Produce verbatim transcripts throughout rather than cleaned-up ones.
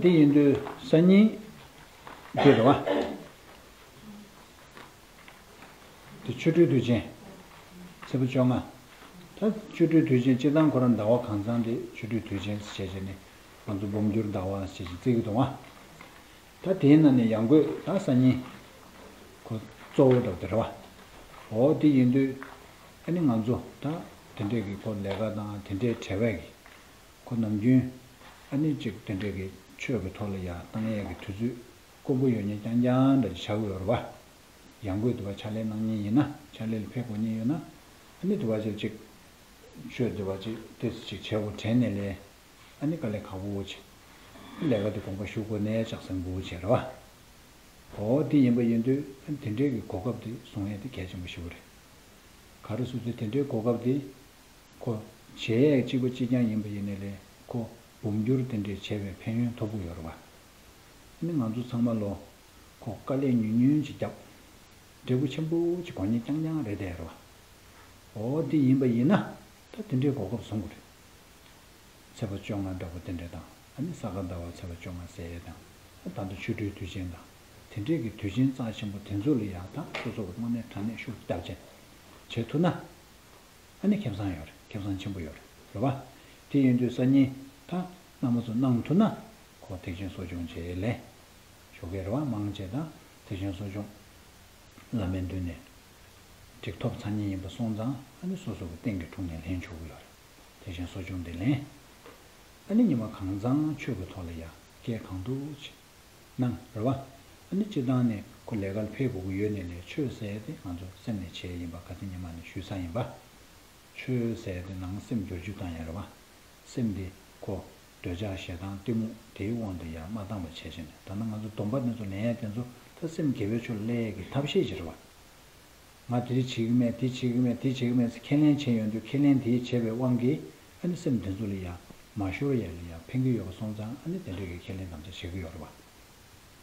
དེ་ཡིན་དུས་སང་ཉིན་འདི་རེད་བ། དེ་ཆོ་འཕྲུལ་དུས་ཆེན། ཚེས་པ་བཅོ་ལྔ། ད་ཆོ་འཕྲུལ་དུས་ཆེན་སྤྱིར་བཏང་ཁོ་རང་ཟླ་བ་གང་ཚང་དེ་ཆོ་འཕྲུལ་དུས་ཆེན་ཟེར་བྱས་ནས་ང་ཚོ་འབུམ་འགྱུར་ཟླ་བ་ཟེར་བྱས་བརྩི་གི་འདུག་བ། ད་དེའི་ནང་ནས་ཡང་སྒོས་ད་སང་ཉིན་ཁོ་གཙོ་བོ་འདྲ་བོ་དེ་རེད་བ། འོ་དེ་ཡིན་དུས་ཨ་ནི་ང་ཚོ་ད་དེ་འདྲས་ཀྱི་ཁོ་ལས་ཀ་དང་དེ་འདྲས་བྲེལ་བས་ཀྱི་ཁོ་ནམ་རྒྱུན་ཨ་ནི་ཅིག་དེ་འདྲས་ཀྱི་ཆོས་ཀྱི་ཐོག་ལ་ཡར་བཏང་ཡས་ཀྱི་དུས་ཚོད་དཀོན་པོ་ཡོད་མཁན་རྐྱང་རྐྱང་འདྲ་ཅིག་ཆགས་ཀྱི་ཡོད་རེད་བ། ཡང་སྒོས་དུ་བ་ཕྱག་ལས་གནང་མཁན་ཡིན་ན་ཕྱག་ལས་ལ་ཕེབས་དགོས་མཁན་ཡོད་ན་ཨ་ནི་དུ་བ་ཅིག་ཅིག་ཆོས་དུ་བ་ཅིག་ཏོག་ཙམ་ཅིག་བྱེད་དགོས་དྲན་ནས་ལས། ཨ་ནི་དཀའ་ལས་ཁག་པོ་བྱེད། ལས་ཀ་དེ་དགོངས་པ་ཞུ་དགོས་ནའི་ལྕགས་སྲིན་པོ་བྱེད་རེད་བ། འོ་དེ་ཡིན་པ་ཡིན་དུས་ཨ་ནི་དེ་འདྲའི་གི་གོ་སྐབས་དེ་བཟུང་ཡས་དེ་གལ་ཆེན་པོ་ཞིག་རེད། ག་རེ་ཟེར་དུས་དེ་འདྲའི་གོ་སྐབས་དེ་ཁོ་བྱེད་ཡས་གཅིག་པ་གཅིག་རྐྱང་ཡིན་པ་ཡིན་ནའི་ལས་ཁོ་འབུམ་འགྱུར་དེ་འདྲའི་བྱས་པའི་ཕན་ཡོན་ཐོབ་ཀྱི་ཡོད་རེད་བ། ཨ་ནི་ང་ཚོ་ཚང་མ་ལོ་ཁོ་དཀའ་ལས་ཉུང་ཉུང་ཅིག་བརྒྱབ། འབྲས་བུ་ཆེན་པོ་ཅིག་གོ་མཁན་རྐྱང་རྐྱང་རེད་དེ་རེད་བ། འོ་དེ་ཡིན་པ་ཡིན་ན་ད་དེ་འདྲའི་གོ་སྐབས་བཟུང་དགོས་རེད། ཚེས་པ་བཅོ་ལྔ་འདྲ་པོ་དེ་འདྲ་དང་ཨ་ནི་ས་ག་ཟླ་བ་ཚེས་པ་བཅོ་ལྔ་ཟེར་ཡས་དང་ད་ལྟ་ཆོ་འཕྲུལ་དུས་ཆེན་དང་དེ་འདྲའི་གི་དུས་ཆེན་རྩ་ཆེན་པོ་དེ་ཚོ་ལ་ཡང་ད་སོ་སོ་གི་དངོས་གནས་དྲང་གནས་ཤུགས་རྒྱབ་ཅན་བྱེད་ཐུབ་ན་ཨ་ནི་ཁེ་བཟང་ཡོད་རེད། ཁེ་བཟང་ཆེན་པོ་ཡོད་རེད་རེད་བ། དེ་ཡིན་དུས་སང་ཉིན་ད་རྣམ་པ་ཚོ་གནང་ཐུབ་ན་ཁོ་ཐེག་ཆེན་གསོ་སྦྱོང་བྱེད་ལས། ཞོགས་ཀས་རེད་བ། མང་ཆེ་དང་ཐེག་ཆེན་གསོ་སྦྱོང་བླ་མའི་མདུན་ནས་ཅིག་ཐོབ་ཚར་མཁན་ཡིན་པ་སོང་ཙང་ཨ་ནི་སོ་སོ་གི་རྟེན་གྱི་དྲུང་ནས་ལེན་ཆོག་གི་ཡོད་རེད། ཐེག་ཆེན་གསོ་སྦྱོང་དེ་ལེན། ཨ་ནི་ཉི་མ་གང་ཚང་ཆོས་ཀྱི་ཐོག་ལ་ཡ་སྐད་གང་ཐུབ་ཅིག་གནང་རེད་བ། ཨ་ནི་སྤྱིར་བཏང་ནས་ཁོ་ལས་ཀ་ལ་ཕེབས་དགོས་ཀྱི་ཡོད་ནའི་ལས་ཆོས་ཟེར་ཡ་དེ་ང་ཚོ་སེམས་ནས་བྱས་ཡིན་པ་ཁ་སང་ཉི་མ་ནས་ཞུས་ཚར་ཡིན་པ། ཆོས་ཟེར་དེ་ནང་སེམས་བསྒྱུར་བཅོས་བཏང་ཡ་རེད་བ། སེམས་དེ་ཁོ་འདོད་ཆགས་ཞེ་སྡང་གཏི་མུག་དེའི་དབང་དུ་ཡང་མ་བཏང་བ་བྱས་བྱས་ནས་ད་ནི་ང་ཚོ་སྡོམ་པ་དེ་ཚོ་ལེན་ཡ་དེ་ཚོ་ད་སེམས་དགེ་བའི་ཕྱོགས་སླེབས་ཡས་ཀྱི་ཐབས་ཤེས་ཅིག་རེད་བ། ང་དེ་བྱེད་ཀྱི་མེད་དེ་བྱེད་ཀྱི་མེད་དེ་བྱེད་ཀྱི་མེད་ཟེར་ཁས་ལེན་བྱས་ཡོང་དུས་ཁས་ལེན་དེའི་བྱས་པའི་དབང་གིས་ཨ་ནི་སེམས་དེ་ཚོ་ལ་ཡང་མ་ཤོར་ཡ་ལ་ཡང་ཕན་གྱི་ཡོད་པ་སོང་ཙང་ཨ་ནི་དེ་འདྲ་གི་ཁས་ལེན་དམ་བཅའ་བྱེད་ཀྱི་ཡོད་རེད་བ།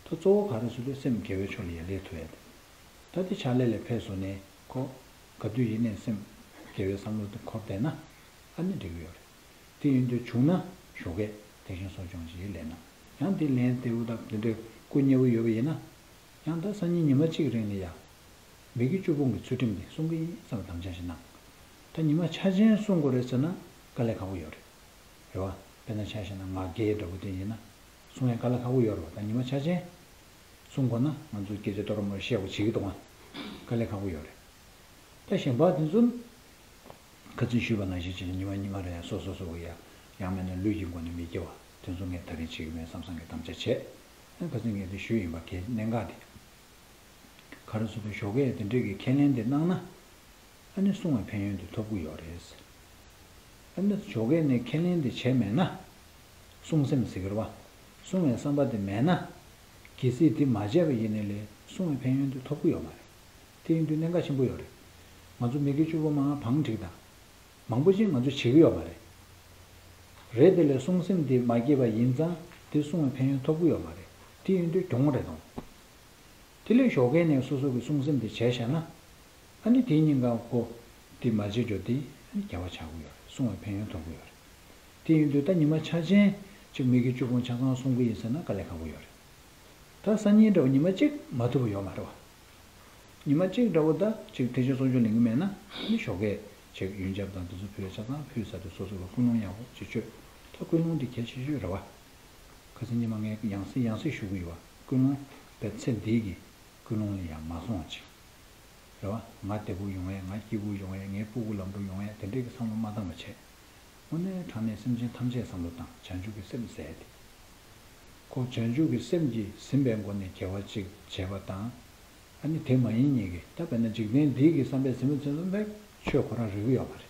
ད་གཙོ་བོ་ག་རེ་ཟེར་དུས་སེམས་དགེ་བའི་ཕྱོགས་ལ་ཡང་སླེབས་ཐུབ་ཡ་དེ། ད་དེ་ཕྱག་ལས་ལ་ཕེབས་སོང་ནས་ཁོ་ག་དུས་ཡིན་ནའི་སེམས་དགེ་བའི་བསམ་བློ་དེ་འཁོར་བསྡད་ན་ཨ་ནི་འགྲིག་གི་ཡོད་རེད། དེ་ཡིན་དུས་བྱུང་ན་ཞོགས་ཀས་ཐེག་ཆེན་གསོ་སྦྱོང་ཅིག་ལེན་ན་ཡང་དེ་ལན་བདེ་བོ་དང་དེ་འདྲའི་སྐུ་མཉེལ་བོ་ཡོད་པ་ཡིན་ན་ཡང་ད་སང་ཉིན་ཉི་མ་གཅིག་རིང་ལ་ཡ་མི་དགེ་བཅུ་སྤོང་གི་ཚུལ་ཁྲིམས་དེ་སྲུང་གི་ཡིན་བསམ་པ་དམ་བཅའ་ཞིག་གནང་། ད་ཉི་མ་ཆ་ཆེན་སྲུང་དགོས་རེད་ཟེར་ན་དཀའ་ལས་ཁག་པོ་ཡོད་རེད། རེད་བ། དཔེར་ན་ཆ་བཞག་ན་ང་རྒྱལ་འདྲ་བོ་དེ་ཡིན་ན། སྲུང་ཡ་དཀའ་ལས་ཁག་པོ་ཡོད་རེད་བ། ད་ཉི་མ་ཆ་ཆེན་སྲུང་དགོས་ན་ང་ཚོ་སྐད་ཆ་ཏོག་ར་མོ་བཤད་དགོས་བྱེད་ཀྱི་འདུག་ཨང་། དཀའ་ལས་ཁག་པོ་ཡོད་རེད། ད་གཞན་པ་དེ་ཚོ་ཁ་སང་ཞུས་པ་ནང་བཞིན་བྱས་ནས་ཉི་མ་ཉི་མ་རེ་ཡང་སོ་སོ་སོ་གི་ཡ་ཡང་མིན་ན་ལུས་ཀྱི་སྒོ་ནས་མི་སྐྱེ་བ་དེ་ཚོ་ངས་ད་རེས་བྱེད་ཀྱི་མེད་བསམ་བསམ་གྱི་དམ་བཅའ་བྱས། ཨ་ཁ་སང་ངས་དེ་ཞུས་ཡིན་པ་གལ་གནད་འགག་དེ། ག་རེ་ཟེར་དུས་ཞོགས་ཀས་དེ་འདྲས་ཀྱི་ཁས་ལེན་དེ་གནང་ན། ཨ་ནི་སྲུང་བའི་ཕན་ཡོན་དེ་ཐོབ་ཀྱི་ཡོད་རེད། ཨ་ནི་ཞོགས་ཀས་ནས་ཁས་ལེན་དེ་བྱས་མེད་ན། སྲུང་སེམས་ཟེར་གི་རེད་བ། སྲུང་བའི་བསམ་པ་དེ་མེད་ན། གལ་སྲིད་དེ་མ་བྱས་པ་ཡིན་ནའི་ལས་སྲུང་བའི་ཕན་ཡོན་དེ་ཐོབ་ཀྱི་ཡོད་མ་རེད། དེ་ཡིན་དུས་གནད་འགག་ཆེན་པོ་ཡོད་རེད། ང་ཚོ་མི་དགེ་བཅུ་པོ་མང་བང་བསྒྲིགས་དང་། མང་པོ་ཅིག་ང་ཚོས་བྱེད་ཀྱི་ཡོད་མ་རེད། རེད་དེ་ལས་སྲུང་སེམས་དེ་མ་སྐྱེས་པ་ཡིན་ཙང་དེ་སྲུང་བའི་ཕན་ཡོན་ཐོབ་ཀྱི་ཡོད་མ་རེད། དེ་ཡིན་དུས་གྱོང་རེད་དང་། དེ་ལས་ཞོགས་ཀས་ནས་སོ་སོ་གི་སྲུང་སེམས་དེ་བྱས་བཞག་ན། ཨ་ནི་དེའི་ཉིན་གང་ཁོ་དེ་མ་བྱེད་འགྲོ་དེ་ཨ་ནི་དགེ་བ་ཆགས་ཀྱི་ཡོད་རེད། སྲུང་བའི་ཕན་ཡོན་ཐོབ་ཀྱི་ཡོད་རེད། དེ་ཡིན་དུས་ད་ཉི་མ་ཆ་ཆེན་ཅིག་མི་དགེ་བཅུ་སྤོང་ཆ་ཚང་སྲུང་གི་ཡིན་ཟེར་ན་དཀའ་ལས་ཁག་པོ་ཡོད་རེད། ད་སང་ཉིན་འདྲ་བོ་ཉི་མ་གཅིག་མ་ཐུབ་པ་ཡོད་མ་རེད་བ། ཉི་མ་གཅིག་འདྲ་བོ་ད་ཅིག་ཐེག་ཆེན་གསོ་སྦྱོང་ལེན་གི་མེད་ན་ཨ་ནི་ཞོགས་ཀས་ཅིག་ཡོན་ཆབ་དང་དེ་ཚོ་ཕུལ་ཆ་ཚང་ཕུལ་ཚར་དུས་སོ་སོ་ལ་ཀུན་སློང་ཡག་པོ་ཅིག་བཅོས། ད་ཀུན་སློང་འདི་གལ་ཆེ་ཤོས་རེད་བ། ཁ་སང་ཉི་མ་ངས་ཡང་སེ་ཡང་སེ་ཞུ་གི་ཡོད་བ། ཀུན་སློང་བས་ཚེ་འདིའི་གི་ཀུན་སློང་ལ་ཡང་མ་སོང་བ་ཅིག་རེད་བ། ང་བདེ་པོ་ཡོང་ཡས། ང་སྐྱིད་པོ་ཡོང་ཡས། ངའི་སྤུ་གུ་ལམ་འགྲོ་ཡོང་ཡས། དེ་འདྲས་ཀྱི་བསམ་བློ་མ་བཏང་བ་བྱས། དངོས་གནས་དྲང་གནས་སེམས་ཅན་ཐམས་ཅད་བསམ་བློ་བཏང་། བྱང་ཆུབ་ཀྱི་སེམས་ཟེར་ཏེ། ཁོ་བྱང་ཆུབ་ཀྱི་སེམས་ཀྱིས་ཟིན་པའི་སྒོ་ནས་དགེ་བ་གཅིག་བྱས་པ་དང་། ཨ་ནི་དེ་མ་ཡིན་ཉིད་ཀྱི་ད་དཔེར་ན་འཇིག་རྟེན་འདི་གི་བསམ་པས་ཟིན་པ་ཚོ་ཚོ་ཆོས་ཁོ་རང་རིག་གི་ཡོད་མ་རེད།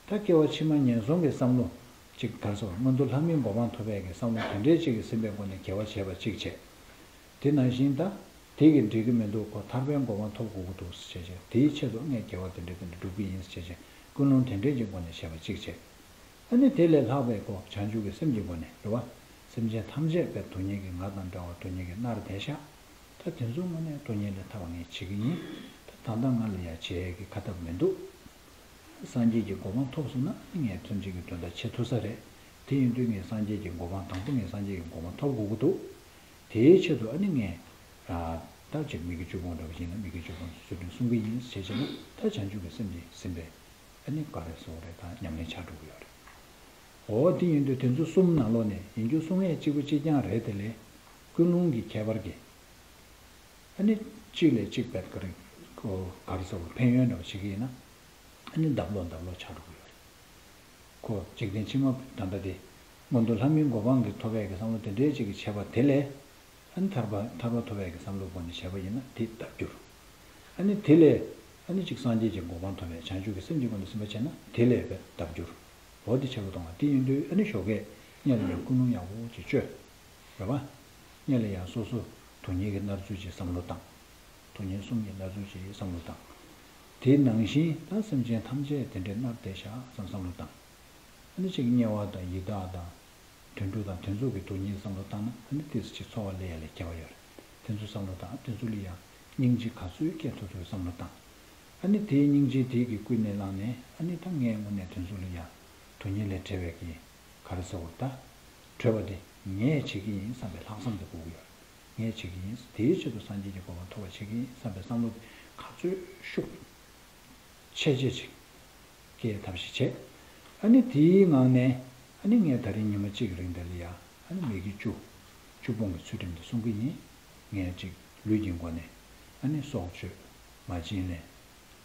ད་སྐྱེ་བ་ཕྱི་མ་ངན་སོང་གི་བསམ་བློ་གཅིག་ག་རེ་ཟེར་བ། མངོན་མཐོ་ལྷ་མིའི་གོ་འཕང་ཐོབ་པའི་གི་བསམ་བློ་དེ་འདྲའི་གཅིག་གིས་ཟིན་པའི་སྒོ་ནས་དགེ་བ་བྱས་པ་གཅིག་བྱས། དེ་ནང་བཞིན་ད། དེ་གིས་འགྲིག་གི་མི་འདུག་ཁོ་ཐར་པའི་གོ་འཕང་ཐོབ་དགོས་ཀྱི་འདུག་ཟེར་བྱས་བྱས། དེའི་ཆེད་དུ་ངས་དགེ་བ་དེ་འདྲ་དེ་འདྲ་སྒྲུབ་ཀྱི་ཡིན་ཟེར་བྱས་བྱས། ཀུན་སློང་དེ་འདྲའི་གི་སྒོ་ནས་བྱས་པ་གཅིག་བྱས། ཨ་ནི་དེ་ལས་ལྷག་པའི་ཁོ་བྱང་ཆུབ་ཀྱི་སེམས་ཀྱི་སྒོ་ནས་རེད་བ། སེམས་ཅན་ཐམས་ཅད་པའི་སྡུག་བསྔལ་གྱིས་ང་དང་འདྲ་བར་སྡུག་བསྔལ་གྱིས་མནར་བསྡད་ཤག་ད་དེ་ཚོ་དངོས་གནས་སྡུག་བསྔལ་ལས་ཐར་བ་ངས་བྱེད་ཀྱི་ཡིན། ད་ད་ལྟ་ང་ལ་ཡ་བྱེད་ཡས་ཀྱི་ཁ་ཐབས་མི་འདུག་སངས་རྒྱས་ཀྱི་གོ་འཕང་ཐོབ་སོང་ན་ངས་མཐུན་རྐྱེན་གྱི་དོན་དག་བྱེད་ཐུབ་ས་རེད། དེ་ཡིན་དུས་ངས་སངས་རྒྱས་ཀྱི་གོ་འཕང་། དང་པོ་ངས་སངས་རྒྱས་ཀྱི་གོ་འཕང་ཐོབ་དགོས་ཀྱི་འདུག་དེའི་ཆེད་དུ་ཨ་ནི་ངས་ཨ་ད་ཅིག་མི་དགེ་བཅུ་སྤོང་འདྲ་བ་ཞིག་ཡིན་ན་མི་དགེ་བཅུ་སྤོང་ཚུལ་ཁྲིམས་སྲུང་གི་ཡིན་ཟེར་བྱས་ན། ད་བྱང་ཆུབ་ཀྱི་སེམས་ཀྱིས་ཟིན་པས་ཨ་ནི་ག་རེ་ཟེར་དགོས་རེད། ད་ཉམས་ལེན་ཆགས་འགྲོ་གི་ཡོད་རེད། འོ་དེ་ཡིན་དུས་དེ་ཚོ་གསུམ་ནང་ལོགས་ནས་ཡིན་རྒྱུ་གསུང་ཡས་གཅིག་པུ་གཅིག་རྐྱང་རེད། དེ་ལས་ཀུན་སློང་གི་ཁྱད་པར་གྱིས་ཨ་ནི་གཅིག་ལས་གཅིག་བེད་ཀ་རིང་ཁོ་ག་རེ་ཟེར་བ་ཕན་ཡོན་འདྲ་བ་བྱེད་ཀྱི་ཡིན་ན་ཨ་ནི་ལྡབ་ལོག་ལྡབ་ལོག་ཆགས་འགྲོ་གི་ཡོད་རེད། ཁོ་འཇིག་རྟེན་ཕྱི་མ་ད་ལྟ་དེ་མངོན་མཐོ་ལྷ་མིའི་གོ་འཕང་གི་ཐོབ་ཡས་ཀྱི་བསམ་བློ་དེ་འདྲའི་ཅིག་གི་བྱས་པ་དེ་ལས། ཨ་ནི་ཐར་པ་ཐར་པ་ཐོབ་ཡས་ཀྱི་བསམ་བློའི་སྒོ་ནས་བྱས་པ་ཡིན་ན་དེ་ལྡབ་འགྱུར། ཨ་ནི་དེ་ལས་ཨ་ནི་ཅིག་སངས་རྒྱས་ཀྱི་གོ་འཕང་ཐོབ་ཡས་བྱང་ཆུབ་ཀྱི་སེམས་ཀྱི་སྒོ་ནས་ཟིན་པ་བྱས་ན་དེ་ལས་ལྡབ་འགྱུར། འོ་དེ་བྱེད་དགོས་དང་བ། དེ་ཡིན་དུས་ཨ་ནི་ཞོགས་ཀས་སྔོན་ལ་ཡང་ཀུན་སློང་ཡག་པོ་ཅིག་བཅོས། རེད་བ། སྔོན་ལ་ཡང་སོ་སོ་དོན་གཉིས་ཀྱི་མནར་ཚུལ་ཅིག་བསམ་བློ་བཏང་། དོན་གཉིས་གསུམ་གྱི་མནར་ཚུལ་ཅིག་བསམ་བློ་བཏང་། དེ་ནང་བཞིན་ད་སེམས་ཅན་ཐམས་ཅད་དེ་འདྲའི་མནར་བསྡད་ཤག་བསམ་བསམ་བློ་བཏང་། ཨ་ནི་ཅིག་དམྱལ་བ་དང་ཡི་དྭགས་དང་། དུད་འགྲོ་དང་དེ་ཚོ་གི་དོན་གཉིས་བསམ་བློ་བཏང་ན་ཨ་ནི་ཏོག་ཙམ་ཅིག་འཚོ་བ་སླེབས་ཡ་ལ་ཁྱད་པར་ཡོད་རེད། དེ་ཚོ་བསམ་བློ་བཏང་། དེ་ཚོ་ལ་ཡང་སྙིང་རྗེ་ག་ཚོད་སྐྱེ་ཐུབ་ཐུབ་བསམ་བློ་བཏང་། ཨ་ནི་དེའི་སྙིང་རྗེ་དེ་གིས་ཀུན་ནས་བསླངས་ནས་ཨ་ནི་ད་ངས་དངོས་གནས་དེ་ཚོ་ལ་ཡང་དོན་གཉིས་ལས་བྲལ་བའི་གི་ག་རེ་ཟེར་དགོས་རེད། ད་བྲོས་པ་དེ་ངས་བྱེད་ཀྱི་ཡིན་བསམ་པའི་ལྷག་བསམ་དེ་དགོས་ཀྱི་ཡོད་རེད། ངས་བྱེད་ཀྱི་ཡིན། དེའི་ཆེད་དུ་སངས་རྒྱས་ཀྱི་གོ་འཕང་ཐོབ་པ་བྱེད་ཀྱི་ཡིན་བསམ་པའི་བསམ་བློ་དེ་ག་ཚོད་ཤུགས་ཆེ་ཆེ་ཅིག་སྐྱེ་ཐབས་ཤིག་བྱས། ཨ་ནི་དེའི་ངང་ནས་ཨ་ནི་ངས་ད་རིང་ཉི་མ་གཅིག་གི་རིང་དེ་ལ་ཡ་ཨ་ནི་མི་དགེ་བཅུ་བཅུ་སྤོང་གི་ཚུལ་ཁྲིམས་དེ་སྲུང་གི་ཡིན། ངས་ཅིག་ལུས་ཀྱི་སྒོ་ནས་ཨ་ནི་སྲོག་གཅོད། མ་བྱིན་ལེན།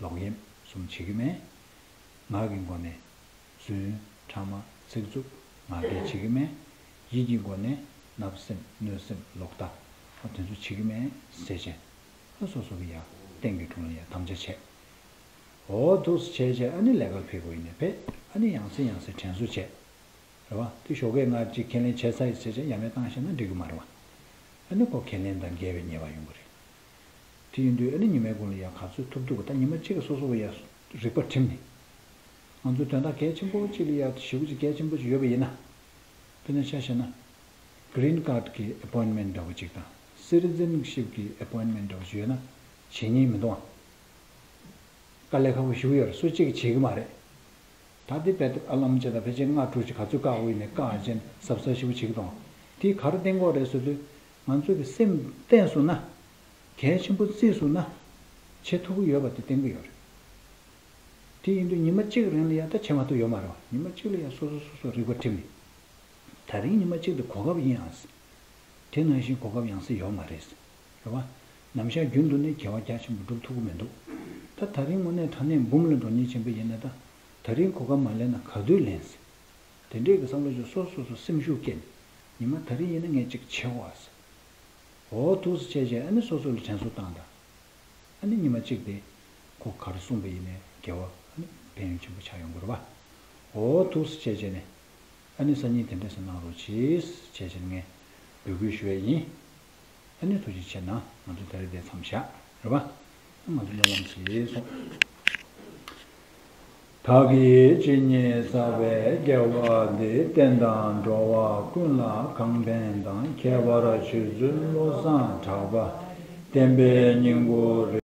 ལོག་གཡེམ་གསུམ་བྱེད་ཀྱི་མེད། ངག་གི་སྒོ་ནས་རྫུན། ཕྲ་མ། ཚིག་རྩུབ། ངག་འཁྱལ་བྱེད་ཀྱི་མེད། ཡིད་ཀྱི་སྒོ་ནས་བརྣབ་སེམས། གནོད་སེམས། ལོག་ལྟ། ཨ་དེ་ཚོ་བྱེད་ཀྱི་མེད་ཟེར་བྱས། ཨ་སོ་སོ་གི་ཡ་རྟེན་གྱི་དྲུང་ལ་ཡ་དམ་བཅའ་བྱས། འོ་འདུག་སེ་བྱས་བྱས་ཨ་ནི་ལས་ཀར་ཕེབས་དགོས་ཡིན་ནའི་ཕེབས། ཨ་ནི་ཡང་སེ་ཡང་སེ་དྲན་གསོ་བྱས། རེད་བ། དེ་ཞོགས་ཀས་ང་ཅིག་ཁས་ལེན་བྱས་ཚར་ཡིན་ཟེར་བྱས་ཡ་མེད་བཏང་ཤེས་ན་འགྲིག་གི་མ་རེད་བ། ཨ་ནི་ཁོ་ཁས་ལེན་དང་འགལ་བའི་ཉེས་པ་ཡོང་གི་རེད། དེ་ཡིན་དུས་ཨ་ནི་ཉི་མའི་གུང་ལ་ཡ་ག་ཚོད་ཐུབ་ཐུབ་ད་ཉི་མ་གཅིག་གི་སོ་སོ་གི་ཡ་རིག་པ་བསྒྲིམས་ནས། ང་ཚོ་དོན་དག་གལ་ཆེན་པོ་གཅིག་ལ་ཡ་ཞེ་པོ་ཅིག་གལ་ཆེན་པོ་ཅིག་ཡོད་པ་ཡིན་ན། དཔེར་ན་ཆ་བཞག་ན། Green Card་གི་appointment་འདྲ་བོ་ཅིག་དང་། Citizenship་གི་appointment་འདྲ་བོ་ཅིག་ཡོད་ན། བྱེད་ཉེན་མི་འདུག་ཨ། དཀའ་ལས་ཁག་པོ་ཞེ་པོ་ཡོད་རེད། སུ་གཅིག་གིས་བྱེད་ཀྱི་མ་རེད། ད་དེ་བེད་ཨ་ལམ་བྱས་དང་ཕལ་ཆེར་ལྔ་དྲུག་ཅིག་ག་ཚོད་བཀག་དགོས་ཡིན་ནའི་བཀག་བྱས་ནས་གཟབ་གཟབ་ཞེ་པོ་བྱེད་ཀྱི་འདུག་དེས་ག་རེ་བསྟན་གྱི་ཡོད་རེད་ཟེར་དུས། ང་ཚོ་གི་སེམས་བརྟན་སོང་ན། གལ་ཆེན་པོ་བརྩིས་སོང་ན། བྱེད་ཐུབ་ཀྱི་ཡོད་པ་དེ་བསྟན་གྱི་ཡོད་རེད། དེ་ཡིན་དུས་ཉི་མ་གཅིག་རིང་ལ་ཡ་ད་བྱེད་མ་ཐུབ་ཡོད་མ་རེད་བ། ཉི་མ་གཅིག་ལ་ཡ་སོ་སོ་སོ་སོ་རིག་པ་བསྒྲིམས་ནས། ད་རིང་ཉི་མ་གཅིག་དེ་གོ་སྐབས་ཡིན་ཨང་། དེ་ནང་བཞིན་གོ་སྐབས་ཡང་སེ་ཡོད་མ་རེད། རེད་བ། ནམ་ཞག་རྒྱུན་དུ་ནས་དགེ་བ་རྒྱ་ཆེན་པོ་སྒྲུབ་ཐུབ་ཀྱི་མི་འདུག་ད་ད་རིང་དངོས་གནས་དྲང་གནས་འབུམ་ལ་འགྲོ་ཉེན་ཆེན་པོ་ཡིན་ན་ད། ད་རིང་གོ་སྐབས་མ་ལེན་ན་ག་དུས་ལེན་ཟེར། དེ་འདྲས་ཀྱི་བསམ་བློ་ཅིག་སོ་སོ་སོ་སེམས་ཤུགས་སྐྱེད་ནས། ཉི་མ་ད་རིང་ཡིན་ན་ངས་ཅིག་བྱེད་དགོས་ཟེར། འོ་འདུག་སེ་བྱས་བྱས་ཨ་ནི་སོ་སོ་ལ་དྲན་གསོ་བཏང་དང་། ཨ་ནི་ཉི་མ་གཅིག་དེ་ཁོ་ག་རེ་གསུངས་པ་ཡིན་ནའི་དགེ་བ་ཨ་ནི་ཕན་ཡོན་ཆེན་པོ་ཆགས་ཡོང་གི་རེད་བ། འོ་འདུག་སེ་བྱས་བྱས་ནས་ཨ་ནི་སང་ཉིན་དེ་འདྲ་ཞིག་གནང་རོགས་གྱིས་བྱས་བྱས་ནས་ངས་འབོད་སྐུལ་ཞུ་ཡས་ཡིན། ཨ་ནི་ཐུགས་རྗེ་ཆེ་གནང་། ང་ཚོ་ད་རེས་དེ་མཚམས་བཞག་རེད་བ། ང་ཚོ་སྨོན་ལམ་ཞིག་སོང་། བདག་གིས་ཇི་སྙེད་བསགས་པའི་དགེ་བ་འདི། བསྟན་དང་འགྲོ་བ་ཀུན་ལ་གང་ཕན་དང་། ཁྱད་པར་ཆོས་ཚུལ་བློ་བཟང་གྲགས་པ། བསྟན་པའི་སྙིང་པོ་རེད།